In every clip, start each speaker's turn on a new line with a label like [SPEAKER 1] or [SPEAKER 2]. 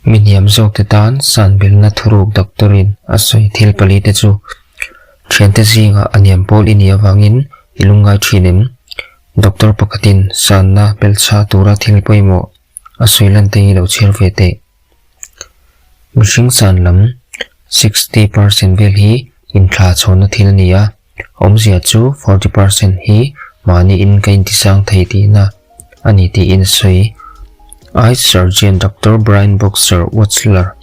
[SPEAKER 1] Mi hniam zawkte tan sanbelna thuruk doctor-in a sawi thil palite chu thiante zingah a hniam pawl i nih avangin i lungngai thin em? Doctor pakhatin sanna belchha tura thil pawimawh a sawi lante hi lo chhiar ve teh. Mihring san lam 60% vel hi inthla chhawnna thil a ni a, awmzia chu 40% hi mahni in ka intisang thei tihna a ni tiin a sawi. Eye surgeon Doctor Brian Boxer Wachler,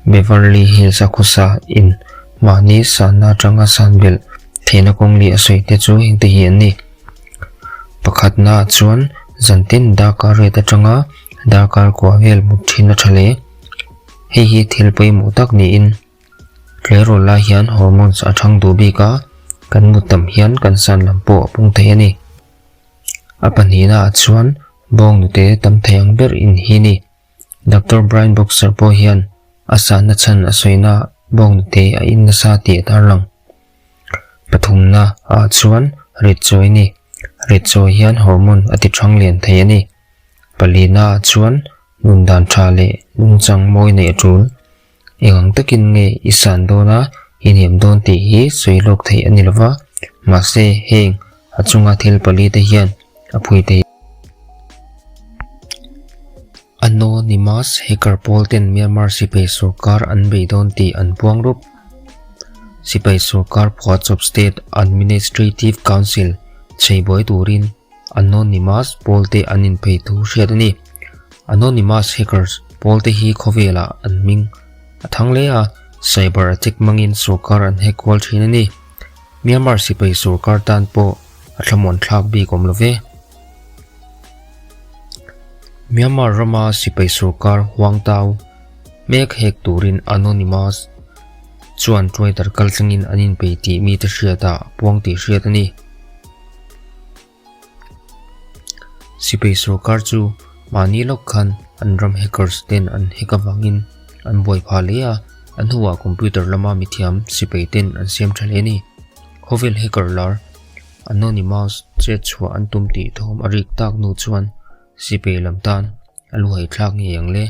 [SPEAKER 1] Beverly Hills a khawsa in mahni sanna atanga san belh theihna kawng li a sawi te chu hengte hi an ni. Pakhatna ah chuan zantin darkar riat atanga darkar kua vel mut thin a tha hle. Hei hi thil pawimawh tak niin tleirawl lai hian hormones a thang duh bik a, kan mut tam hian kan san lam pawh a pung thei a ni. A pahnihna ah chuan bawng nute tam thei ang ber in hi ni. Doctor Brian Boxer pawh hian a sanna chhan a sawina bawng nute a in nasa tih a tarlang. Pathumna ah chuan rit chawi a ni. Rit chawi hian hormone a ti thang lian thei a ni. Palina ah chuan nun dan tha leh nungchang mawi neih a tul. Eng ang takin nge i san dawn a, i hniam dawn tih hi sawi lawk theih a ni lova, mahse heng a chunga thil pali te hian a phui thei. Anonymous hacker pawl ten Myanmar sipai sorkar an bei dawn tih an puang rup. Sipai sorkar phuahchawp State Administrative Council cheibuai turin Anonymous pawl te an inphei thu hriat a ni. Anonymous hackers pawl te hi khawvelah an hming a thang hle a, cyber attack hmangin sorkar an hack kual thin a ni. Myanmar sipai sorkar tan pawh a thlamuan thlak bik awm lo ve. Myanmar rama sipai sorkar huang tau mek hack turin Anonymous chuan Twitter kaltlangin an inpei tih mite hriatah a puang tih hriat a ni. Sipai sorkar chu mahni lawk khan an ram hackers ten an hack avangin an buai phah hle a, a hnuah computer lama mithiam sipai ten an siam tha hle a ni. Khawvel hacker lar Anonymous chet chhuah an tum tih thawm a rik tak hnu chuan sipai lam tan a luhai thlak ngei ang le.